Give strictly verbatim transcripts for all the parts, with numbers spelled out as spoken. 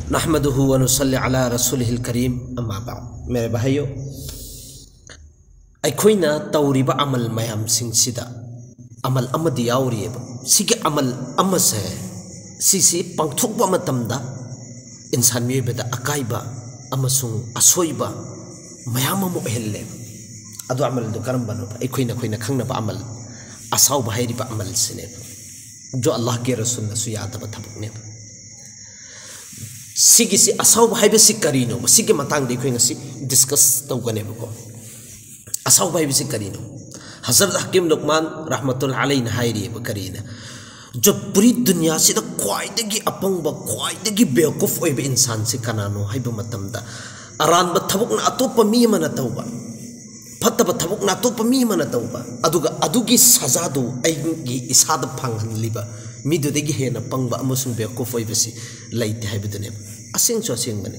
نحمده ونصلي على رسوله الكريم، أما بعد. मेरे भाइयों, ꯑꯩꯈꯣꯏꯅ ꯇꯧꯔꯤꯕ ꯑꯃꯜ ꯃꯌꯥꯝꯁꯤꯡꯁꯤꯗ ꯑꯃꯜ ꯑꯃꯗꯤ ꯌꯥꯎꯔꯤꯑꯕ꯫ ꯁꯤꯒꯤ ꯑꯃꯜ ꯑꯃꯁꯦ, ꯁꯤꯁꯤ ꯄꯥꯡꯊꯣꯛꯄ ꯃꯇꯝꯗ ꯏꯟꯁꯥꯟ ꯃꯤꯑꯣꯏꯕꯗ ꯑꯀꯥꯏꯕ ꯑꯃꯁꯨꯡ ꯑꯁꯣꯏꯕ ꯃꯌꯥꯝ ꯑꯃ ꯑꯣꯏꯍꯜꯂꯦꯕ꯫ ꯑꯗꯨ ꯑꯃꯜꯗꯨ ꯀꯔꯝꯕꯅꯣꯕ? ꯑꯩꯈꯣꯏꯅ, ꯑꯩꯈꯣꯏꯅ ꯈꯪꯅꯕ ꯑꯃꯜ, ꯑꯁꯥꯎꯕ ꯍꯥꯏꯔꯤꯕ ꯑꯃꯜꯁꯤꯅꯦꯕ꯫ ꯖꯣ ꯑꯜꯂꯥꯍꯒꯤ ꯔꯁꯨꯜꯅꯁꯨ ꯌꯥꯗꯕ ꯊꯕꯛꯅꯦꯕ꯫ ꯁꯤꯒꯤꯁꯤ, ꯑꯁꯥꯎꯕ ꯍꯥꯏꯕꯁꯤ ꯀꯔꯤꯅꯣ? ꯁꯤꯒꯤ ꯃꯇꯥꯡꯗ ꯑꯩꯈꯣꯏ ꯉꯁꯤ ꯗꯤꯁꯀꯁ ꯇꯧꯒꯅꯦꯕꯀꯣ꯫ ꯑꯁꯥꯎꯕ ꯍꯥꯏꯕꯁꯤ ꯀꯔꯤꯅꯣ? ꯍꯖꯔꯠ ꯍꯀꯤꯝ ꯂꯨꯛꯃꯥꯟ ꯔꯍꯃꯇꯨꯜ ꯑꯂꯩꯅ ꯍꯥꯏꯔꯤꯑꯕ ꯀꯔꯤꯅ? ꯖꯣ ꯄꯨꯔꯤ ꯗꯨꯅꯤꯌꯥꯁꯤꯗ ꯈ꯭ꯋꯥꯏꯗꯒꯤ ꯑꯄꯪꯕ, ꯈ꯭ꯋꯥꯏꯗꯒꯤ ꯕꯦꯋꯀꯨꯐ ꯑꯣꯏꯕ ꯏꯟꯁꯥꯟꯁꯤ ꯀꯅꯥꯅꯣ ꯍꯥꯏꯕ ꯃꯇꯝꯗ, ꯑꯔꯥꯟꯕ ꯊꯕꯛꯅ ꯑꯇꯣꯞꯄ ꯃꯤ ꯑꯃꯅ ꯇꯧꯕ, ꯐꯠꯇꯕ ꯊꯕꯛꯅ ꯑꯇꯣꯞꯄ ꯃꯤ ꯑꯃꯅ ꯇꯧꯕ, ꯑꯗꯨꯒ ꯑꯗꯨꯒꯤ ꯁꯖꯥꯗꯨ ꯑꯩꯒꯤ ꯏꯁꯥꯗ ꯐꯪꯍꯜꯂꯤꯕ ꯃꯤꯗꯨꯗꯒꯤ ꯍꯦꯟꯅ ꯄꯪꯕ ꯑꯃꯁꯨꯡ ꯕꯦꯋꯀꯨꯐ ꯑꯣꯏꯕꯁꯤ ꯂꯩꯇꯦ ꯍꯥꯏꯕꯗꯨꯅꯦꯕ꯫ ꯑꯁꯦꯡꯁꯨ ꯑꯁꯦꯡꯕꯅꯤ꯫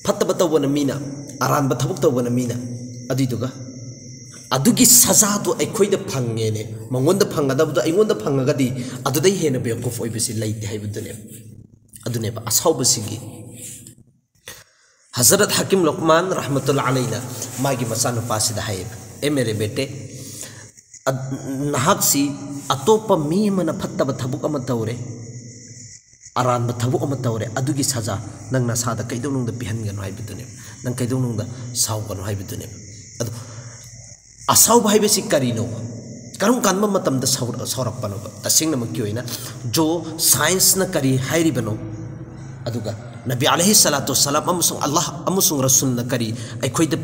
ꯐꯠꯇꯕ ꯇꯧꯕꯅ ꯃꯤꯅ, ꯑꯔꯥꯟꯕ ꯊꯕꯛ ꯇꯧꯕꯅ ꯃꯤꯅ, ꯑꯗꯨꯏꯗꯨꯒ ꯑꯗꯨꯒꯤ ꯁꯖꯥꯗꯨ ꯑꯩꯈꯣꯏꯗ ꯐꯪꯉꯦꯅꯦ, ꯃꯉꯣꯟꯗ ꯐꯪꯒꯗꯕꯗꯣ ꯑꯩꯉꯣꯟꯗ ꯐꯪꯉꯒꯗꯤ, ꯑꯗꯨꯗꯩ ꯍꯦꯟꯅ ꯕꯦꯋꯀꯨꯐ ꯑꯣꯏꯕꯁꯤ ꯂꯩꯇꯦ ꯍꯥꯏꯕꯗꯨꯅꯦꯕ꯫ ꯑꯗꯨꯅꯦꯕ ꯑꯁꯥꯎꯕꯁꯤꯒꯤ꯫ ꯍꯖꯔꯠ ꯍꯀꯤꯝ ꯂꯨꯛꯃꯥꯟ ꯔꯍꯃꯇꯨꯜꯂꯥ ꯑꯂꯩꯅ ꯃꯥꯒꯤ ꯃꯆꯥꯅꯨꯄꯥꯁꯤꯗ ꯍꯥꯏꯌꯦꯕ, "ꯑꯦ ꯃꯦꯔꯦ ꯕꯦꯇꯦ, ꯑ-, ꯅꯍꯥꯛꯁꯤ ꯑꯇꯣꯞꯄ ꯃꯤ ꯑꯃꯅ ꯐꯠꯇꯕ ꯊꯕꯛ ꯑꯃ ꯇꯧꯔꯦ, ꯑꯔꯥꯟꯕ ꯊꯕꯛ ꯑꯃ ꯇꯧꯔꯦ, ꯑꯗꯨꯒꯤ ꯁꯖꯥ ꯅꯪ ꯅꯁꯥꯗ ꯀꯩꯗꯧꯅꯨꯡꯗ ꯄꯤꯍꯟꯒꯅꯨ ꯍꯥꯏꯕꯗꯨꯅꯦꯕ, ꯅꯪ ꯀꯩꯗꯧꯅꯨꯡꯗ ꯁꯥꯎꯒꯅꯨ ꯍꯥꯏꯕꯗꯨꯅꯦꯕ"꯫ ꯑꯗꯣ ꯑꯁꯥꯎꯕ ꯍꯥꯏꯕꯁꯤ ꯀꯔꯤꯅꯣ? ꯀꯔꯝ ꯀꯥꯟꯕ ꯃꯇꯝꯗ ꯁꯥꯎꯔ-, ꯁꯥꯎꯔꯛꯄꯅꯣꯕ? ꯇꯁꯦꯡꯅꯃꯛꯀꯤ ꯑꯣꯏꯅ ꯖꯣ ꯁꯥꯏꯟꯁꯅ ꯀꯔꯤ ꯍꯥꯏꯔꯤꯕꯅꯣ? ꯑꯗꯨꯒ ꯅꯕꯤ ꯑꯂꯩꯍꯤ ꯁꯂꯥꯇꯨ ꯋꯁꯁꯂꯥꯝ ꯑꯃꯁꯨꯡ ꯑꯜꯂꯥꯍ ꯑꯃꯁꯨꯡ ꯔꯁꯨꯜꯅ ꯀꯔꯤ ꯑꯩꯈꯣꯏꯗ,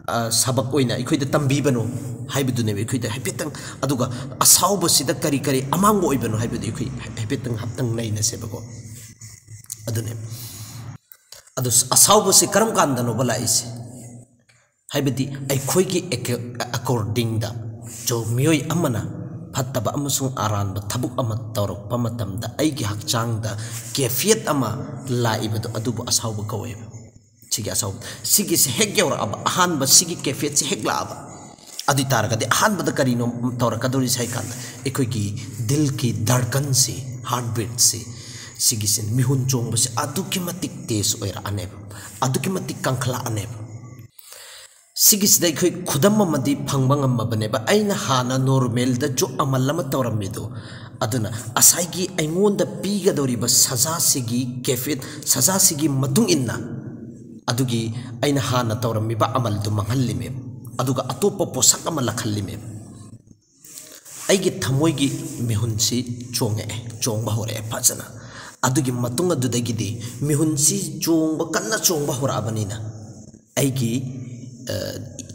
ꯑ, ꯁꯕꯛ ꯑꯣꯏꯅ ꯑꯩꯈꯣꯏꯗ ꯇꯝꯕꯤꯕꯅꯣ ꯍꯥꯏꯕꯗꯨꯅꯦꯕ ꯑꯩꯈꯣꯏꯗ ꯍꯥꯏꯐꯦꯠꯇꯪ꯫ ꯑꯗꯨꯒ ꯑꯁꯥꯎꯕꯁꯤꯗ ꯀꯔꯤ ꯀꯔꯤ ꯑꯃꯥꯡꯕ ꯑꯣꯏꯕꯅꯣ ꯍꯥꯏꯕꯗꯨ ꯑꯩꯈꯣꯏ ꯍꯥꯏꯐꯦꯠꯇꯪ ꯍꯥꯞꯇꯪ ꯅꯩꯅꯁꯦꯕꯀꯣ꯫ ꯑꯗꯨꯅꯦ꯫ ꯑꯗꯨ ꯑꯁꯥꯎꯕꯁꯤ ꯀꯔꯝ ꯀꯥꯟꯗꯅꯣꯕ ꯂꯥꯛꯏꯁꯦ? ꯍꯥꯏꯕꯗꯤ ꯑꯩꯈꯣꯏꯒꯤ ꯑꯦꯀ-, ꯑꯦꯀꯣꯔꯗꯤꯡꯗ ꯖꯣ ꯃꯤꯑꯣꯏ ꯑꯃꯅ ꯐꯠꯇꯕ ꯑꯃꯁꯨꯡ ꯑꯔꯥꯟꯕ ꯊꯕꯛ ꯑꯃ ꯇꯧꯔꯛꯄ ꯃꯇꯝꯗ ꯑꯩꯒꯤ ꯍꯛꯆꯥꯡꯗ ꯀꯦꯐꯤꯌꯠ ꯑꯃ ꯂꯥꯛꯏꯕꯗꯣ, ꯑꯗꯨꯕꯨ ꯑꯁꯥꯎꯕ ꯀꯧꯋꯦꯕ꯫ ꯁꯤꯒꯤ ꯑꯁꯥꯎꯕ, ꯁꯤꯒꯤꯁꯦ ꯍꯦꯛ ꯌꯧꯔꯛꯑꯕ, ꯑꯍꯥꯟꯕ ꯁꯤꯒꯤ ꯀꯦꯐꯤꯌꯠꯁꯦ ꯍꯦꯛ ꯂꯥꯛꯑꯕ, ꯑꯗꯨ ꯑꯣꯏ ꯇꯥꯔꯒꯗꯤ ꯑꯍꯥꯟꯕꯗ ꯀꯔꯤꯅꯣ ꯇꯧꯔꯛꯀꯗꯧꯔꯤꯁꯦ ꯍꯥꯏ ꯀꯥꯟꯗ, ꯑꯩꯈꯣꯏꯒꯤ ꯗꯤꯜꯒꯤ ꯗꯔꯀꯟꯁꯤ, ꯍꯥꯔꯠ ꯕꯤꯠꯁꯤ, ꯁꯤꯒꯤꯁꯤ ꯃꯤꯍꯨꯟ ꯆꯣꯡꯕꯁꯦ ꯑꯗꯨꯛꯀꯤ ꯃꯇꯤꯛ ꯇꯦꯖ ꯑꯣꯏꯔꯛꯑꯅꯦꯕ, ꯑꯗꯨꯛꯀꯤ ꯃꯇꯤꯛ ꯀꯟꯈꯠꯂꯛꯑꯅꯦꯕ꯫ ꯁꯤꯒꯤꯁꯤꯗ ꯑꯩꯈꯣꯏ ꯈꯨꯗꯝ ꯑꯃꯗꯤ ꯐꯪꯕ ꯉꯝꯃꯕꯅꯦꯕ꯫ ꯑꯩꯅ ꯍꯥꯟꯅ ꯅꯣꯔꯃꯦꯜꯗ ꯖꯣꯛ ꯑꯃꯜ ꯑꯃ ꯇꯧꯔꯝꯃꯤꯗꯣ, ꯑꯗꯨꯅ ꯉꯁꯥꯏꯒꯤ ꯑꯩꯉꯣꯟꯗ ꯄꯤꯒꯗꯧꯔꯤꯕ ꯁꯖꯥꯁꯤꯒꯤ ꯀꯦꯐꯤꯠ, ꯁꯖꯥꯁꯤꯒꯤ ꯃꯇꯨꯡ ꯏꯟꯅ ꯑꯗꯨꯒꯤ ꯑꯩꯅ ꯍꯥꯟꯅ ꯇꯧꯔꯝꯃꯤꯕ ꯑꯃꯜꯗꯨ ꯃꯥꯡꯍꯜꯂꯤꯃꯦꯕ, ꯑꯗꯨꯒ ꯑꯇꯣꯞꯄ ꯄꯣꯠꯁꯛ ꯑꯃ ꯂꯥꯛꯍꯜꯂꯤꯃꯦꯕ꯫ ꯑꯩꯒꯤ ꯊꯃꯣꯏꯒꯤ ꯃꯤꯍꯨꯟꯁꯤ ꯆꯣꯡꯉꯛꯑꯦ, ꯆꯣꯡꯕ ꯍꯧꯔꯛꯑꯦ ꯐꯖꯅ꯫ ꯑꯗꯨꯒꯤ ꯃꯇꯨꯡ ꯑꯗꯨꯗꯒꯤꯗꯤ ꯃꯤꯍꯨꯟꯁꯤ ꯆꯣꯡꯕ, ꯀꯟꯅ ꯆꯣꯡꯕ ꯍꯧꯔꯛꯑꯕꯅꯤꯅ ꯑꯩꯒꯤ, ꯑ,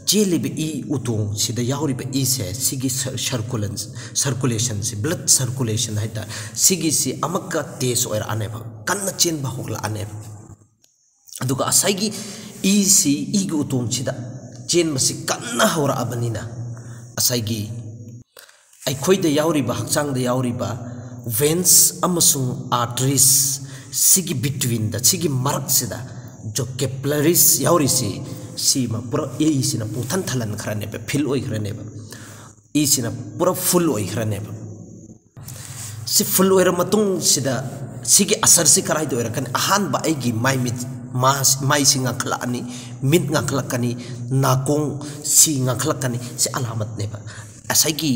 ꯆꯦꯜꯂꯤꯕ ꯏ ꯎꯇꯣꯡꯁꯤꯗ ꯌꯥꯎꯔꯤꯕ ꯏꯁꯦ, ꯁꯤꯒꯤ ꯁꯔ-, ꯁꯔꯀꯨꯂꯦꯟ-, ꯁꯔꯀꯨꯂꯦꯁꯟꯁꯤ, ꯕ꯭ꯂꯗ ꯁꯔꯀꯨꯂꯦꯁꯟ ꯍꯥꯏꯇꯥꯔꯦ, ꯁꯤꯒꯤꯁꯤ ꯑꯃꯨꯛꯀ ꯇꯦꯖ ꯑꯣꯏꯔꯛꯑꯅꯦꯕ, ꯀꯟꯅ ꯆꯦꯟꯕ ꯍꯧꯔꯛꯑꯅꯦꯕ꯫ ꯑꯗꯨꯒ ꯉꯁꯥꯏꯒꯤ ꯏꯁꯤ, ꯏꯒꯤ ꯎꯇꯣꯡꯁꯤꯗ ꯆꯦꯟꯕꯁꯤ ꯀꯟꯅ ꯍꯧꯔꯛꯑꯕꯅꯤꯅ, ꯉꯁꯥꯏꯒꯤ ꯑꯩꯈꯣꯏꯗ ꯌꯥꯎꯔꯤꯕ, ꯍꯛꯆꯥꯡꯗ ꯌꯥꯎꯔꯤꯕ ꯚꯦꯟꯁ ꯑꯃꯁꯨꯡ ꯑꯥꯔꯇꯔꯤꯁ ꯁꯤꯒꯤ ꯕꯤꯇ꯭ꯋꯤꯟꯗ, ꯁꯤꯒꯤ ꯃꯔꯛꯁꯤꯗ ꯖꯣ ꯀꯦꯄꯤꯂꯔꯤꯁ ꯌꯥꯎꯔꯤꯁꯤ, ꯁꯤꯃ ꯄꯨꯔꯥ ꯏꯁꯤꯅ ꯄꯨꯡꯊꯟ ꯊꯜꯍꯟꯈ꯭ꯔꯅꯦꯕ, ꯐꯤꯜ ꯑꯣꯏꯈ꯭ꯔꯅꯦꯕ, ꯏꯁꯤꯅ ꯄꯨꯔꯥ ꯐꯨꯜ ꯑꯣꯏꯈ꯭ꯔꯅꯦꯕ꯫ ꯁꯤ ꯐꯨꯜ ꯑꯣꯏꯔ ꯃꯇꯨꯡꯁꯤꯗ ꯁꯤꯒꯤ ꯑꯁꯔꯁꯤ ꯀꯗꯥꯏꯗ ꯑꯣꯏꯔꯛꯀꯅꯤ? ꯑꯍꯥꯟꯕ ꯑꯩꯒꯤ ꯃꯥꯏ ꯃꯤꯠ, ꯃꯥ-, ꯃꯥꯏꯁꯤ ꯉꯥꯡꯈꯠꯂꯛꯑꯅꯤ, ꯃꯤꯠ ꯉꯥꯡꯈꯠꯂꯛꯀꯅꯤ, ꯅꯥꯀꯣꯡ ꯁꯤ ꯉꯥꯡꯈꯠꯂꯛꯀꯅꯤ꯫ ꯁꯤ ꯑꯂꯥꯃꯠꯅꯦꯕ꯫ ꯉꯁꯥꯏꯒꯤ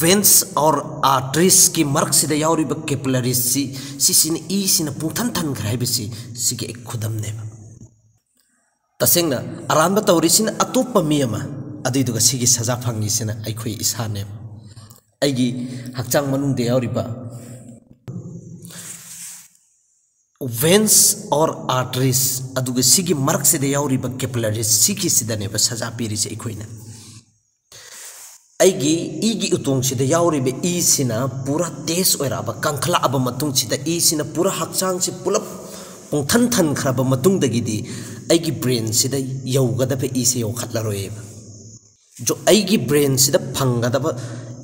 ꯚꯦꯟꯁ ꯑꯣꯔ ꯑꯥꯔꯇꯔꯤꯁꯀꯤ ꯃꯔꯛꯁꯤꯗ ꯌꯥꯎꯔꯤꯕ ꯀꯦꯄꯤꯂꯔꯤꯁꯁꯤ, ꯁꯤꯁꯤꯅ ꯏꯁꯤꯅ ꯄꯨꯡꯊꯟ ꯊꯟꯈ꯭ꯔꯦ ꯍꯥꯏꯕꯁꯤ ꯁꯤꯒꯤ ꯑꯩ ꯈꯨꯗꯝꯅꯦꯕ꯫ ꯇꯁꯦꯡꯅ ꯑꯔꯥꯟꯕ ꯇꯧꯔꯤꯁꯤꯅ ꯑꯇꯣꯞꯄ ꯃꯤ ꯑꯃ, ꯑꯗꯨꯏꯗꯨꯒ ꯁꯤꯒꯤ ꯁꯖꯥ ꯐꯪꯉꯤꯁꯤꯅ ꯑꯩꯈꯣꯏ ꯏꯁꯥꯅꯦꯕ꯫ ꯑꯩꯒꯤ ꯍꯛꯆꯥꯡ ꯃꯅꯨꯡꯗ ꯌꯥꯎꯔꯤꯕ ꯚꯦꯟꯁ ꯑꯣꯔ ꯑꯥꯔꯇꯔꯤꯁ, ꯑꯗꯨꯒ ꯁꯤꯒꯤ ꯃꯔꯛꯁꯤꯗ ꯌꯥꯎꯔꯤꯕ ꯀꯦꯄꯤꯂꯔꯤꯁ, ꯁꯤꯒꯤꯁꯤꯗꯅꯦꯕ ꯁꯖꯥ ꯄꯤꯔꯤꯁꯦ ꯑꯩꯈꯣꯏꯅ꯫ ꯑꯩꯒꯤ ꯏꯒꯤ ꯎꯇꯣꯡꯁꯤꯗ ꯌꯥꯎꯔꯤꯕ ꯏꯁꯤꯅ ꯄꯨꯔꯥ ꯇꯦꯖ ꯑꯣꯏꯔꯛꯑꯕ, ꯀꯟꯈꯠꯂꯛꯑꯕ ꯃꯇꯨꯡꯁꯤꯗ, ꯏꯁꯤꯅ ꯄꯨꯔꯥ ꯍꯛꯆꯥꯡꯁꯤ ꯄꯨꯂꯞ ꯄꯨꯡꯊꯟ ꯊꯟꯈ꯭ꯔꯕ ꯃꯇꯨꯡꯗꯒꯤꯗꯤ ꯑꯩꯒꯤ ꯕ꯭ꯔꯦꯟꯁꯤꯗ ꯌꯧꯒꯗꯕ ꯏꯁꯤ ꯌꯧꯈꯠꯂꯔꯣꯏꯕ꯫ ꯖꯣ-, ꯑꯩꯒꯤ ꯕ꯭ꯔꯦꯟꯁꯤꯗ ꯐꯪꯒꯗꯕ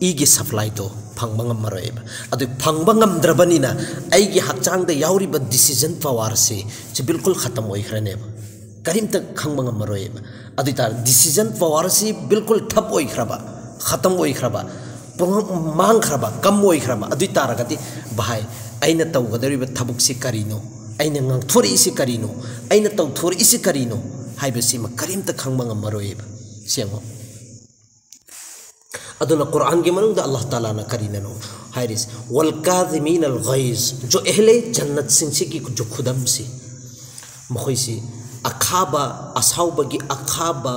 ꯏꯒꯤ ꯁꯄ꯭ꯂꯥꯏꯗꯣ ꯐꯪꯕ ꯉꯝꯃꯔꯣꯏꯕ꯫ ꯑꯗꯨ ꯐꯪꯕ ꯉꯝꯗ꯭ꯔꯕꯅꯤꯅ ꯑꯩꯒꯤ ꯍꯛꯆꯥꯡꯗ ꯌꯥꯎꯔꯤꯕ ꯗꯤꯁꯤꯖꯟ ꯄꯋꯥꯔꯁꯤ, ꯁꯤ ꯕꯤꯜꯀꯨꯜ ꯈꯇꯝ ꯑꯣꯏꯈ꯭ꯔꯅꯦꯕ, ꯀꯔꯤꯝꯇ ꯈꯪꯕ ꯉꯝꯃꯔꯣꯏꯕ꯫ ꯑꯗꯨ ꯑꯣꯏꯇꯥꯔꯗꯤ ꯗꯤꯁꯤꯖꯟ ꯄꯋꯥꯔꯁꯤ ꯕꯤꯜꯀꯨꯜ ꯊꯞ ꯑꯣꯏꯈ꯭ꯔꯕ, ꯈꯇꯝ ꯑꯣꯏꯈ꯭ꯔꯕ, ꯄꯨꯡ-, ꯃꯥꯡꯈ꯭ꯔꯕ, ꯀꯝ ꯑꯣꯏꯈ꯭ꯔꯕ, ꯑꯗꯨ ꯑꯣꯏꯇꯥꯔꯒꯗꯤ ꯚꯥꯏ, ꯑꯩꯅ ꯇꯧꯒꯗꯧꯔꯤꯕ ꯊꯕꯛꯁꯤ ꯀꯔꯤꯅꯣ, ꯑꯩꯅ ꯉꯥꯡꯊꯣꯔꯛꯏꯁꯤ ꯀꯔꯤꯅꯣ, ꯑꯩꯅ ꯇꯧꯊꯣꯔꯛꯏꯁꯤ ꯀꯔꯤꯅꯣ ꯍꯥꯏꯕꯁꯤꯃ ꯀꯔꯤꯝꯇ ꯈꯪꯕ ꯉꯝꯃꯔꯣꯏꯕ꯫ ꯁꯦꯡꯉꯣ꯫ ꯑꯗꯨꯅ ꯀꯨꯔꯥꯟꯒꯤ ꯃꯅꯨꯡꯗ ꯑꯜꯂꯥꯍ ꯇꯥꯂꯥꯅ ꯀꯔꯤꯅꯅꯣ ꯍꯥꯏꯔꯤꯁꯤ? "ꯋꯜ ꯀꯥꯖꯤꯃꯤꯅ ꯑꯜ ꯒꯩꯖ", ꯖꯣ ꯑꯍꯂꯦ ꯖꯟꯅꯠꯁꯤꯡꯁꯤꯒꯤ ꯖꯣ ꯈꯨꯗꯝꯁꯤ, ꯃꯈꯣꯏꯁꯤ ꯑꯈꯥꯕ, ꯑꯁꯥꯎꯕꯒꯤ ꯑꯈꯥꯕ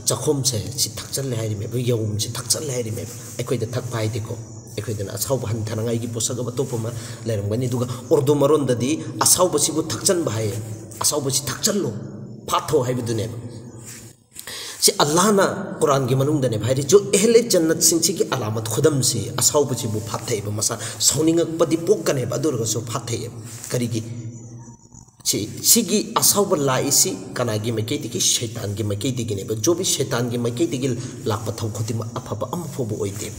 ꯆꯈꯣꯝꯁꯦ ꯁꯤ ꯊꯛꯆꯜꯂꯦ ꯍꯥꯏꯔꯤꯃꯦꯕ, ꯌꯥꯎꯝꯁꯤ ꯊꯛꯆꯜꯂꯦ ꯍꯥꯏꯔꯤꯃꯦꯕ꯫ ꯑꯩꯈꯣꯏꯗ ꯊꯛꯄ ꯍꯥꯏꯗꯤꯀꯣ, ꯑꯩꯈꯣꯏꯗꯅ ꯑꯁꯥꯎꯕ ꯍꯟꯊꯅꯉꯥꯏꯒꯤ ꯄꯣꯠꯁꯛ ꯑꯃ ꯑꯇꯣꯞꯄ ꯑꯃ ꯂꯩꯔꯝꯒꯅꯤ꯫ ꯑꯗꯨꯒ ꯎꯔꯗꯨ ꯃꯔꯣꯟꯗꯗꯤ ꯑꯁꯥꯎꯕꯁꯤꯕꯨ ꯊꯛꯆꯟꯕ ꯍꯥꯏꯌꯦ꯫ "ꯑꯁꯥꯎꯕꯁꯤ ꯊꯛꯆꯜꯂꯣ, ꯐꯥꯊꯧ" ꯍꯥꯏꯕꯗꯨꯅꯦꯕ꯫ ꯁꯤ ꯑꯜꯂꯥꯍꯅ ꯀꯨꯔꯥꯟꯒꯤ ꯃꯅꯨꯡꯗꯅꯦꯕ ꯍꯥꯏꯔꯤ, "ꯖꯣ ꯑꯦꯍꯂꯦ ꯖꯟꯅꯠꯁꯤꯡꯁꯤꯒꯤ ꯑꯂꯥꯃꯠ ꯈꯨꯗꯝꯁꯤ ꯑꯁꯥꯎꯕꯁꯤꯕꯨ ꯐꯥꯊꯩꯑꯕ", ꯃꯁꯥ ꯁꯥꯎꯅꯤꯡꯉꯛꯄꯗꯤ ꯄꯣꯛꯀꯅꯦꯕ, ꯑꯗꯨ ꯑꯣꯏꯔꯒꯁꯨ ꯐꯥꯊꯩꯑꯕ꯫ ꯀꯔꯤꯒꯤ? ꯁꯤ, ꯁꯤꯒꯤ ꯑꯁꯥꯎꯕ ꯂꯥꯛꯏꯁꯤ ꯀꯅꯥꯒꯤ ꯃꯥꯏꯀꯩꯗꯒꯤ? ꯁꯩꯇꯥꯟꯒꯤ ꯃꯥꯏꯀꯩꯗꯒꯤꯅꯦꯕ꯫ ꯖꯣꯕꯤ ꯁꯩꯇꯥꯟꯒꯤ ꯃꯥꯏꯀꯩꯗꯒꯤ ꯂꯥꯛꯄ ꯊꯧ ꯈꯨꯗꯤꯡꯃꯛ ꯑꯐꯕ ꯑꯃꯐꯥꯎꯕ ꯑꯣꯏꯗꯦ꯫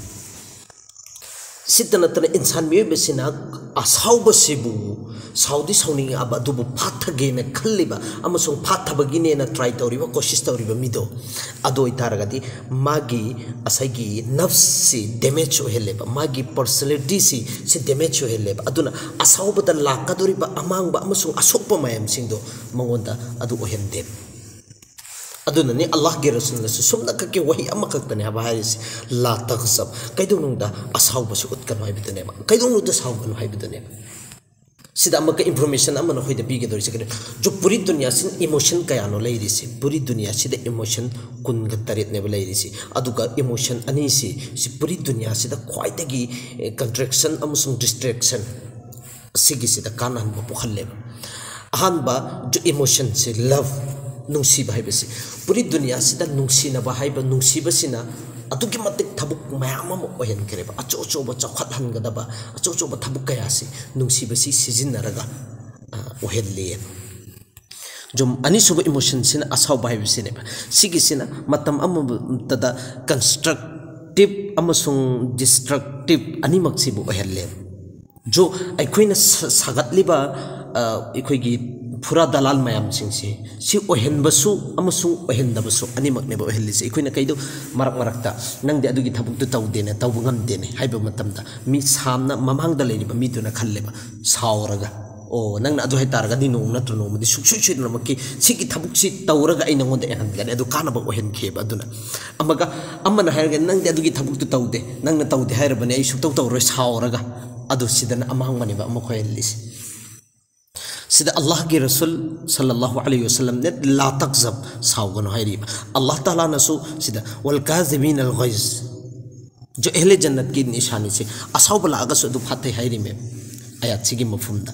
ꯁꯤꯇ ꯅꯠꯇꯅ ꯏꯟꯁꯥꯟ ꯃꯤꯑꯣꯏꯕꯁꯤꯅ ꯑꯁꯥꯎꯕꯁꯤꯕꯨ, ꯁꯥꯎꯗꯤ ꯁꯥꯎꯅꯤꯡꯉꯛꯑꯕ, ꯑꯗꯨꯕꯨ ꯐꯥꯊꯒꯦꯅ ꯈꯜꯂꯤꯕ ꯑꯃꯁꯨꯡ ꯐꯥꯊꯕꯒꯤꯅꯦꯅ ꯇ꯭ꯔꯥꯏ ꯇꯧꯔꯤꯕ, ꯀꯣꯁꯤꯁ ꯇꯧꯔꯤꯕ ꯃꯤꯗꯣ, ꯑꯗꯨ ꯑꯣꯏꯇꯥꯔꯒꯗꯤ ꯃꯥꯒꯤ ꯉꯁꯥꯏꯒꯤ ꯅꯐꯁꯁꯤ ꯗꯦꯃꯦꯖ ꯑꯣꯏꯍꯜꯂꯦꯕ, ꯃꯥꯒꯤ ꯄꯔꯁꯅꯦꯂꯤꯇꯤꯁꯤ ꯁꯤ ꯗꯦꯃꯦꯖ ꯑꯣꯏꯍꯜꯂꯦꯕ꯫ ꯑꯗꯨꯅ ꯑꯁꯥꯎꯕꯗ ꯂꯥꯛꯀꯗꯧꯔꯤꯕ ꯑꯃꯥꯡꯕ ꯑꯃꯁꯨꯡ ꯑꯁꯣꯛꯄ ꯃꯌꯥꯝꯁꯤꯡꯗꯣ ꯃꯉꯣꯟꯗ ꯑꯗꯨ ꯑꯣꯏꯍꯟꯗꯦꯕ꯫ ꯑꯗꯨꯅꯅꯤ ꯑꯜꯂꯥꯍꯒꯤ ꯔꯁꯨꯜꯅꯁꯨ ꯁꯨꯝꯅꯈꯛꯀꯤ ꯋꯥꯍꯩ ꯑꯃꯈꯛꯇꯅꯦ ꯍꯥꯏꯕ ꯍꯥꯏꯔꯤꯁꯤ, "ꯂꯥ ꯇꯒꯖꯕ", ꯀꯩꯗꯧꯅꯨꯡꯗ ꯑꯁꯥꯎꯕꯁꯨ ꯎꯠꯀꯅꯨ ꯍꯥꯏꯕꯗꯨꯅꯦꯕ, ꯀꯩꯗꯧꯅꯨꯡꯗ ꯁꯥꯎꯒꯅꯨ ꯍꯥꯏꯕꯗꯨꯅꯦꯕ꯫ ꯁꯤꯗ ꯑꯃꯨꯛꯀ ꯏꯟꯐꯣꯔꯃꯦꯁꯟ ꯑꯃ ꯅꯈꯣꯏꯗ ꯄꯤꯒꯗꯧꯔꯤꯁꯦ ꯀꯩꯅꯣ? ꯖꯣ ꯄꯨꯔꯤ ꯗꯨꯅꯤꯌꯥꯁꯤꯅ ꯏꯃꯣꯁꯟ ꯀꯌꯥꯅꯣ ꯂꯩꯔꯤꯁꯤ? ꯄꯨꯔꯤ ꯗꯨꯅꯤꯌꯥꯁꯤꯗ ꯏꯃꯣꯁꯟ ꯀꯨꯟꯒ ꯇꯔꯦꯠꯅꯦꯕ ꯂꯩꯔꯤꯁꯤ꯫ ꯑꯗꯨꯒ ꯏꯃꯣꯁꯟ ꯑꯅꯤꯁꯤ, ꯁꯤ ꯄꯨꯔꯤ ꯗꯨꯅꯤꯌꯥꯁꯤꯗ ꯈ꯭ꯋꯥꯏꯗꯒꯤ, ꯑꯦ, ꯀꯟꯇ꯭ꯔꯦꯛꯁꯟ ꯑꯃꯁꯨꯡ ꯗꯤꯁꯇ꯭ꯔꯦꯛꯁꯟ, ꯁꯤꯒꯤꯁꯤꯗ ꯀꯥꯟꯅꯍꯟꯕ ꯄꯣꯛꯍꯜꯂꯦꯕ꯫ ꯑꯍꯥꯟꯕ ꯏꯃꯣꯁꯟꯁꯤ ꯂꯚ, ꯅꯨꯡꯁꯤꯕ ꯍꯥꯏꯕꯁꯤ꯫ ꯄꯨꯔꯤ ꯗꯨꯅꯤꯌꯥꯁꯤꯗ ꯅꯨꯡꯁꯤꯅꯕ ꯍꯥꯏꯕ, ꯅꯨꯡꯁꯤꯕꯁꯤꯅ ꯑꯗꯨꯛꯀꯤ ꯃꯇꯤꯛ ꯊꯕꯛ ꯃꯌꯥꯝ ꯑꯃ ꯑꯣꯏꯍꯟꯈ꯭ꯔꯦꯕ꯫ ꯑꯆꯧ ꯑꯆꯧꯕ ꯆꯥꯎꯈꯠꯍꯟꯒꯗꯕ, ꯑꯆꯧ ꯑꯆꯧꯕ ꯊꯕꯛ ꯀꯌꯥꯁꯤ ꯅꯨꯡꯁꯤꯕꯁꯤ ꯁꯤꯖꯤꯟꯅꯔꯒ, ꯑ, ꯑꯣꯏꯍꯜꯂꯦꯕ꯫ ꯖꯨꯝ ꯑꯅꯤꯁꯨꯕ ꯏꯃꯣꯁꯟꯁꯤꯅ ꯑꯁꯥꯎꯕ ꯍꯥꯏꯕꯁꯤꯅꯦꯕ꯫ ꯁꯤꯒꯤꯁꯤꯅ ꯃꯇꯝ ꯑꯃꯠꯇꯗ ꯀꯟꯁꯇ꯭ꯔꯛꯇꯤꯞ ꯑꯃꯁꯨꯡ ꯗꯤꯁꯇ꯭ꯔꯛꯇꯤꯞ ꯑꯅꯤꯃꯛꯁꯤꯕꯨ ꯑꯣꯏꯍꯜꯂꯦꯕ꯫ ꯖꯣ ꯑꯩꯈꯣꯏꯅ ꯁ-, ꯁꯥꯒꯠꯂꯤꯕ, ꯑ, ꯑꯩꯈꯣꯏꯒꯤ ꯐꯨꯔꯥ ꯗꯂꯥꯜ ꯃꯌꯥꯝꯁꯤꯡꯁꯦ ꯁꯤ ꯑꯣꯏꯍꯟꯕꯁꯨ ꯑꯃꯁꯨꯡ ꯑꯣꯏꯍꯟꯗꯕꯁꯨ ꯑꯅꯤꯃꯛꯅꯦꯕ ꯑꯣꯏꯍꯜꯂꯤꯁꯦ꯫ ꯑꯩꯈꯣꯏꯅ ꯀꯩꯗꯧ, ꯃꯔꯛ ꯃꯔꯛꯇ "ꯅꯪꯗꯤ ꯑꯗꯨꯒꯤ ꯊꯕꯛꯇꯨ ꯇꯧꯗꯦꯅꯦ, ꯇꯧꯕ ꯉꯝꯗꯦꯅꯦ" ꯍꯥꯏꯕ ꯃꯇꯝꯗ ꯃꯤ ꯁꯥꯝꯅ ꯃꯃꯥꯡꯗ ꯂꯩꯔꯤꯕ ꯃꯤꯗꯨꯅ ꯈꯜꯂꯦꯕ, ꯁꯥꯎꯔꯒ, "ꯑꯣ, ꯅꯪꯅ ꯑꯗꯨ ꯍꯥꯏꯇꯥꯔꯒꯗꯤ ꯅꯣꯡꯃ ꯅꯠꯇ꯭ꯔ ꯅꯣꯡꯃꯗꯤ ꯁꯨꯡꯁꯣꯏ ꯁꯣꯏꯗꯅꯃꯛꯀꯤ ꯁꯤꯒꯤ ꯊꯕꯛꯁꯤ ꯇꯧꯔꯒ ꯑꯩ ꯅꯉꯣꯟꯗ ꯑꯣꯏꯍꯟꯒꯅꯤ", ꯑꯗꯨ ꯀꯥꯟꯅꯕ ꯑꯣꯏꯍꯟꯈꯤꯑꯕ꯫ ꯑꯗꯨꯅ ꯑꯃꯒ ꯑꯃꯅ ꯍꯥꯏꯔꯒ "ꯅꯪꯗꯤ ꯑꯗꯨꯒꯤ ꯊꯕꯛꯇꯨ ꯇꯧꯗꯦ, ꯅꯪꯅ ꯇꯧꯗꯦ ꯍꯥꯏꯔꯕꯅꯤ, ꯑꯩ ꯁꯨꯛꯇꯧ ꯇꯧꯔꯣꯏ" ꯁꯥꯎꯔꯒ, ꯑꯗꯨ ꯁꯤꯗꯅ ꯑꯃꯥꯡꯕꯅꯦꯕ ꯑꯃ ꯑꯣꯏꯍꯜꯂꯤꯁꯦ꯫ ꯁꯤꯗ ꯑꯜꯂꯥꯍꯒꯤ ꯔꯁꯨꯜ ꯁꯜꯂꯜꯂꯥꯍꯨ ꯑꯂꯩꯍꯤ ꯋꯁꯜꯂꯝꯅ "ꯂꯥ ꯇꯛꯖꯕ", ꯁꯥꯎꯒꯅꯨ ꯍꯥꯏꯔꯤꯕ꯫ ꯑꯜꯂꯥꯍ ꯇꯥꯂꯥꯅꯁꯨ ꯁꯤꯗ "ꯋꯜ ꯀꯥꯖꯤꯃꯤꯅ ꯑꯜ ꯒꯩꯖ", ꯖꯣ ꯑꯍꯂꯦ ꯖꯟꯅꯠꯀꯤ ꯅꯤꯁꯥꯅꯤꯁꯦ ꯑꯁꯥꯎꯕ ꯂꯥꯛꯑꯒꯁꯨ ꯑꯗꯨ ꯐꯥꯊꯩ ꯍꯥꯏꯔꯤꯃꯦ ꯑꯌꯥꯠꯁꯤꯒꯤ ꯃꯐꯝꯗ꯫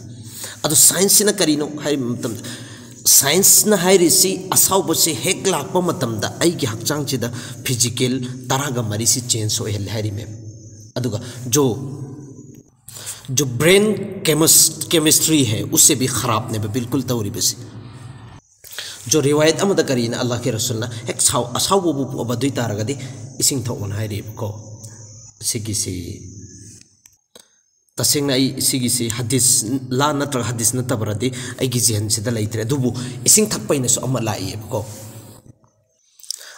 ꯑꯗꯣ ꯁꯥꯏꯟꯁꯁꯤꯅ ꯀꯔꯤꯅꯣ ꯍꯥꯏꯕ ꯃꯇꯝꯗ, ꯁꯥꯏꯟꯁꯅ ꯍꯥꯏꯔꯤꯁꯤ ꯑꯁꯥꯎꯕꯁꯦ ꯍꯦꯛ ꯂꯥꯛꯄ ꯃꯇꯝꯗ ꯑꯩꯒꯤ ꯍꯛꯆꯥꯡꯁꯤꯗ ꯐꯤꯖꯤꯀꯦꯜ ꯇꯔꯥꯒ ꯃꯔꯤꯁꯤ ꯆꯦꯟꯖ ꯑꯣꯏꯍꯜꯂꯦ ꯍꯥꯏꯔꯤꯃꯦ꯫ ꯑꯗꯨꯒ ꯖꯣ जो ब्रेन केमिस्ट्री है, उसे भी ख़राबꯅꯦꯕ ꯕꯤꯜꯀꯨꯜ ꯇꯧꯔꯤꯕꯁꯦ꯫ ꯖꯣ ꯔꯤꯋꯥꯌꯠ ꯑꯃꯗ ꯀꯔꯤꯅ ꯑꯜꯂꯥꯍꯒꯤ ꯔꯁꯨꯜꯅ ꯍꯦꯛ ꯁꯥꯎ ꯑꯁꯥꯎꯕꯕꯨ ꯄꯣꯛꯑꯕ ꯑꯗꯨ ꯑꯣꯏ ꯇꯥꯔꯒꯗꯤ ꯏꯁꯤꯡ ꯊꯛꯑꯣꯅ ꯍꯥꯏꯔꯤꯕꯀꯣ꯫ ꯁꯤꯒꯤꯁꯤ ꯇꯁꯦꯡꯅ ꯑꯩ ꯁꯤꯒꯤꯁꯤ ꯍꯗꯤꯁ ꯂꯥ ꯅꯠꯇ꯭ꯔꯒ ꯍꯗꯤꯁ ꯅꯠꯇꯕ꯭ꯔꯗꯤ ꯑꯩꯒꯤ ꯖꯦꯍꯟꯁꯤꯗ ꯂꯩꯇ꯭ꯔꯦ, ꯑꯗꯨꯕꯨ ꯏꯁꯤꯡ ꯊꯛꯄꯩꯅꯁꯨ ꯑꯃ ꯂꯥꯛꯏꯌꯦꯕꯀꯣ꯫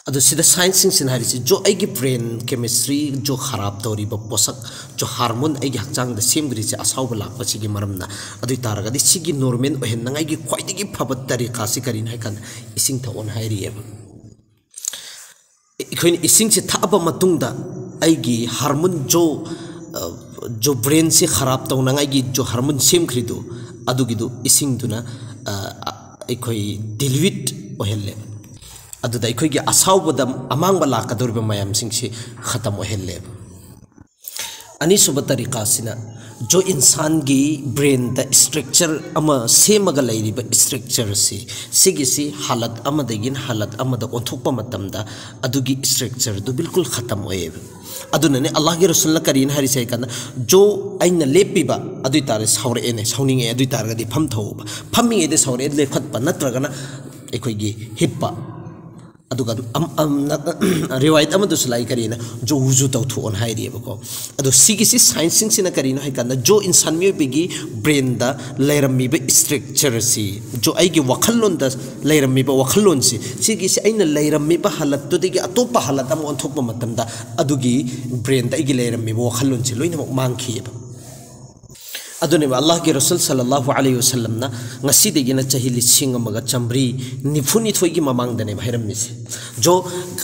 ꯑꯗꯨ ꯁꯤꯗ ꯁꯥꯏꯟꯁꯁꯤꯡꯁꯤꯅ ꯍꯥꯏꯔꯤꯁꯤ, ꯖꯣ ꯑꯩꯒꯤ ꯕ꯭ꯔꯦꯟ ꯀꯦꯃꯤꯁꯇ꯭ꯔꯤ, ꯖꯣ ꯈꯔꯥꯞ ꯇꯧꯔꯤꯕ ꯄꯣꯠꯁꯛ, ꯖꯣ ꯍꯥꯔꯃꯣꯟ ꯑꯩꯒꯤ ꯍꯛꯆꯥꯡꯗ ꯁꯦꯝꯈ꯭ꯔꯤꯁꯦ ꯑꯁꯥꯎꯕ ꯂꯥꯛꯄꯁꯤꯒꯤ ꯃꯔꯝꯅ꯫ ꯑꯗꯨ ꯑꯣꯏ ꯇꯥꯔꯒꯗꯤ ꯁꯤꯒꯤ ꯅꯣꯔꯃꯦꯜ ꯑꯣꯏꯍꯟꯅꯉꯥꯏꯒꯤ ꯈ꯭ꯋꯥꯏꯗꯒꯤ ꯐꯕ ꯇꯔꯤꯀꯥꯁꯤ ꯀꯔꯤꯅꯣ ꯍꯥꯏ ꯀꯥꯟꯗ ꯏꯁꯤꯡ ꯊꯛꯑꯣꯅ ꯍꯥꯏꯔꯤꯑꯕ꯫ ꯑꯩꯈꯣꯏꯅ ꯏꯁꯤꯡꯁꯦ ꯊꯛꯑꯕ ꯃꯇꯨꯡꯗ ꯑꯩꯒꯤ ꯍꯥꯔꯃꯣꯟ ꯖꯣ, ꯑ, ꯖꯣ ꯕ꯭ꯔꯦꯟꯁꯦ ꯈꯔꯥꯞ ꯇꯧꯅꯉꯥꯏꯒꯤ ꯖꯣ ꯍꯥꯔꯃꯣꯟ ꯁꯦꯝꯈ꯭ꯔꯤꯗꯨ, ꯑꯗꯨꯒꯤꯗꯨ ꯏꯁꯤꯡꯗꯨꯅ, ꯑ, ꯑꯩꯈꯣꯏ ꯗꯤꯂ꯭ꯌꯨꯠ ꯑꯣꯏꯍꯜꯂꯦ꯫ ꯑꯗꯨꯗ ꯑꯩꯈꯣꯏꯒꯤ ꯑꯁꯥꯎꯕꯗ ꯑꯃꯥꯡꯕ ꯂꯥꯛꯀꯗꯧꯔꯤꯕ ꯃꯌꯥꯝꯁꯤꯡꯁꯤ ꯈꯇꯝ ꯑꯣꯏꯍꯜꯂꯦꯕ꯫ ꯑꯅꯤꯁꯨꯕ ꯇꯔꯤꯀꯥꯁꯤꯅ ꯖꯣ ꯏꯟꯁꯥꯟꯒꯤ ꯕ꯭ꯔꯦꯟꯗ ꯏꯁꯇ꯭ꯔꯛꯆꯔ ꯑꯃ ꯁꯦꯝꯃꯒ ꯂꯩꯔꯤꯕ ꯏꯁꯇ꯭ꯔꯛꯆꯔꯁꯤ, ꯁꯤꯒꯤꯁꯤ ꯍꯥꯂꯠ ꯑꯃꯗꯒꯤꯅ ꯍꯥꯂꯠ ꯑꯃꯗ ꯑꯣꯟꯊꯣꯛꯄ ꯃꯇꯝꯗ ꯑꯗꯨꯒꯤ ꯏꯁꯇ꯭ꯔꯛꯆꯔꯗꯨ ꯕꯤꯜꯀꯨꯜ ꯈꯇꯝ ꯑꯣꯏꯌꯦꯕ꯫ ꯑꯗꯨꯅꯅꯦ ꯑꯜꯂꯥꯍꯒꯤ ꯔꯁꯨꯜꯅ ꯀꯔꯤꯅ ꯍꯥꯏꯔꯤꯁꯦ ꯍꯥꯏ ꯀꯥꯟꯗ, ꯖꯣ ꯑꯩꯅ ꯂꯦꯞꯄꯤꯕ ꯑꯗꯨ ꯑꯣꯏ ꯇꯥꯔꯗꯤ ꯁꯥꯎꯔꯛꯑꯦꯅꯦ, ꯁꯥꯎꯅꯤꯡꯉꯛꯑꯦ ꯑꯗꯨ ꯑꯣꯏ ꯇꯥꯔꯒꯗꯤ ꯐꯝꯊꯧꯕ, ꯐꯝꯃꯤꯉꯩꯗ ꯁꯥꯎꯔꯛꯑꯦ ꯂꯦꯞꯈꯠꯄ ꯅꯠꯇ꯭ꯔꯒꯅ ꯑꯩꯈꯣꯏꯒꯤ ꯍꯤꯞꯄ, ꯑꯗꯨꯒ ꯑꯝ- ꯑꯝꯅ- ꯔꯤꯋꯥꯌꯠ ꯑꯃꯗꯁꯨ ꯂꯥꯛꯏ, ꯀꯔꯤꯅ? ꯖꯣ ꯋꯨꯖꯨ ꯇꯧꯊꯣꯛꯑꯣꯅ ꯍꯥꯏꯔꯤꯑꯕꯀꯣ꯫ ꯑꯗꯣ ꯁꯤꯒꯤꯁꯤ ꯁꯥꯏꯟꯁꯁꯤꯡꯁꯤꯅ ꯀꯔꯤꯅꯣ ꯍꯥꯏꯀꯥꯟꯗ, ꯖꯣ ꯏꯟꯁꯥꯟ ꯃꯤꯑꯣꯏꯕꯒꯤ ꯕ꯭ꯔꯦꯟꯗ ꯂꯩꯔꯝꯃꯤꯕ ꯏꯁꯇ꯭ꯔꯛꯆꯔ ꯑꯁꯤ, ꯖꯣ ꯑꯩꯒꯤ ꯋꯥꯈꯜꯂꯣꯟꯗ ꯂꯩꯔꯝꯃꯤꯕ ꯋꯥꯈꯜꯂꯣꯟꯁꯤ, ꯁꯤꯒꯤꯁꯤ ꯑꯩꯅ ꯂꯩꯔꯝꯃꯤꯕ ꯍꯥꯂꯠꯇꯨꯗꯒꯤ ꯑꯇꯣꯞꯄ ꯍꯥꯂꯠ ꯑꯃ ꯑꯣꯟꯊꯣꯛꯄ ꯃꯇꯝꯗ ꯑꯗꯨꯒꯤ ꯕ꯭ꯔꯦꯟꯗ ꯑꯩꯒꯤ ꯂꯩꯔꯝꯃꯤꯕ ꯋꯥꯈꯜꯂꯣꯟꯁꯤ ꯂꯣꯏꯅꯃꯛ ꯃꯥꯡꯈꯤꯑꯕ꯫ ꯑꯗꯨꯅꯦꯕ ꯑꯜꯂꯥꯍꯒꯤ ꯔꯁꯨꯜ ꯁꯜꯂꯜꯂꯥꯍꯨ ꯑꯂꯩꯍꯤ ꯋꯁꯜꯂꯝꯅ ꯉꯁꯤꯗꯒꯤꯅ ꯆꯍꯤ ꯂꯤꯁꯤꯡ ꯑꯃꯒ ꯆꯥꯃꯔꯤ ꯅꯤꯐꯨꯅꯤꯊꯣꯏꯒꯤ ꯃꯃꯥꯡꯗꯅꯦꯕ ꯍꯥꯏꯔꯝꯃꯤꯁꯦ꯫ ꯖꯣ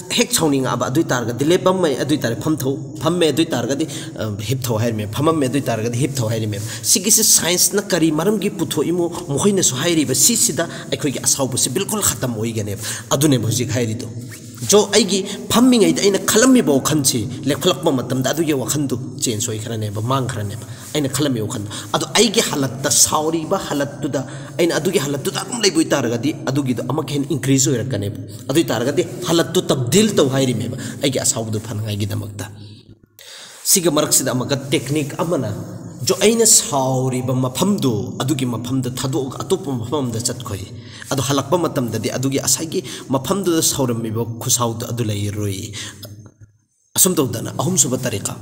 ꯍꯦꯛ ꯁꯥꯎꯅꯤꯡꯉꯛꯑꯕ ꯑꯗꯨ ꯑꯣꯏ ꯇꯥꯔꯒꯗꯤ, ꯂꯦꯞꯄꯝꯃꯦ ꯑꯗꯨ ꯑꯣꯏ ꯇꯥꯔꯦ ꯐꯝꯊꯧ, ꯐꯝꯃꯦ ꯑꯗꯨ ꯑꯣꯏ ꯇꯥꯔꯒꯗꯤ, ꯑ, ꯍꯤꯞꯊꯧ ꯍꯥꯏꯔꯝꯃꯦ, ꯐꯝꯃꯝꯃꯦ ꯑꯗꯨ ꯑꯣꯏ ꯇꯥꯔꯒꯗꯤ ꯍꯤꯞꯊꯧ ꯍꯥꯏꯔꯝꯃꯦꯕ꯫ ꯁꯤꯒꯤꯁꯤ ꯁꯥꯏꯟꯁꯅ ꯀꯔꯤ ꯃꯔꯝꯒꯤ ꯄꯨꯊꯣꯛꯏꯃꯣ, ꯃꯈꯣꯏꯅꯁꯨ ꯍꯥꯏꯔꯤꯕ ꯁꯤꯁꯤꯗ ꯑꯩꯈꯣꯏꯒꯤ ꯑꯁꯥꯎꯕꯁꯤ ꯕꯤꯜꯀꯨꯜ ꯈꯇꯝ ꯑꯣꯏꯒꯅꯦꯕ꯫ ꯑꯗꯨꯅꯦꯕ ꯍꯧꯖꯤꯛ ꯍꯥꯏꯔꯤꯗꯣ꯫ ꯖꯣ ꯑꯩꯒꯤ ꯐꯝꯃꯤꯉꯩꯗ ꯑꯩꯅ ꯈꯜꯂꯝꯃꯤꯕ ꯋꯥꯈꯜꯁꯤ ꯂꯦꯞꯈꯠꯂꯛꯄ ꯃꯇꯝꯗ ꯑꯗꯨꯒꯤ ꯋꯥꯈꯜꯗꯨ ꯆꯦꯟꯖ ꯑꯣꯏꯈ꯭ꯔꯅꯦꯕ, ꯃꯥꯡꯈ꯭ꯔꯅꯦꯕ꯫ ꯑꯩꯅ ꯈꯜꯂꯝꯃꯤꯕ ꯋꯥꯈꯜꯗꯣ, ꯑꯗꯣ ꯑꯩꯒꯤ ꯍꯥꯂꯠꯇ, ꯁꯥꯎꯔꯤꯕ ꯍꯥꯂꯠꯇꯨꯗ, ꯑꯩꯅ ꯑꯗꯨꯒꯤ ꯍꯥꯂꯠꯇꯨꯗ ꯑꯗꯨꯝ ꯂꯩꯕ ꯑꯣꯏꯇꯥꯔꯒꯗꯤ ꯑꯗꯨꯒꯤꯗꯣ ꯑꯃꯨꯛꯀ ꯍꯦꯟꯅ ꯏꯟꯀ꯭ꯔꯤꯖ ꯑꯣꯏꯔꯛꯀꯅꯦꯕ꯫ ꯑꯗꯨ ꯑꯣꯏ ꯇꯥꯔꯒꯗꯤ ꯍꯥꯂꯠꯇꯨ ꯇꯕꯗꯤꯜ ꯇꯧ ꯍꯥꯏꯔꯤꯃꯦꯕ, ꯑꯩꯒꯤ ꯑꯁꯥꯎꯕꯗꯨ ꯐꯅꯉꯥꯏꯒꯤꯗꯃꯛꯇ꯫ ꯁꯤꯒꯤ ꯃꯔꯛꯁꯤꯗ ꯑꯃꯨꯛꯀ ꯇꯦꯛꯅꯤꯛ ꯑꯃꯅ, ꯖꯣ ꯑꯩꯅ ꯁꯥꯎꯔꯤꯕ ꯃꯐꯝꯗꯨ, ꯑꯗꯨꯒꯤ ꯃꯐꯝꯗ ꯊꯥꯗꯣꯛꯑꯒ ꯑꯇꯣꯞꯄ ꯃꯐꯝ ꯑꯃꯗ ꯆꯠꯈꯣꯏ꯫ ꯑꯗꯣ ꯍꯜꯂꯛꯄ ꯃꯇꯝꯗꯗꯤ ꯑꯗꯨꯒꯤ ꯉꯁꯥꯏꯒꯤ ꯃꯐꯝꯗꯨꯗ ꯁꯥꯎꯔꯝꯃꯤꯕ ꯈꯨꯁꯥꯎꯗꯨ ꯑꯗꯨ ꯂꯩꯔꯣꯏ꯫ ꯑꯁꯨꯝ ꯇꯧꯗꯅ ꯑꯍꯨꯝꯁꯨꯕ ꯇꯔꯤꯀꯥ,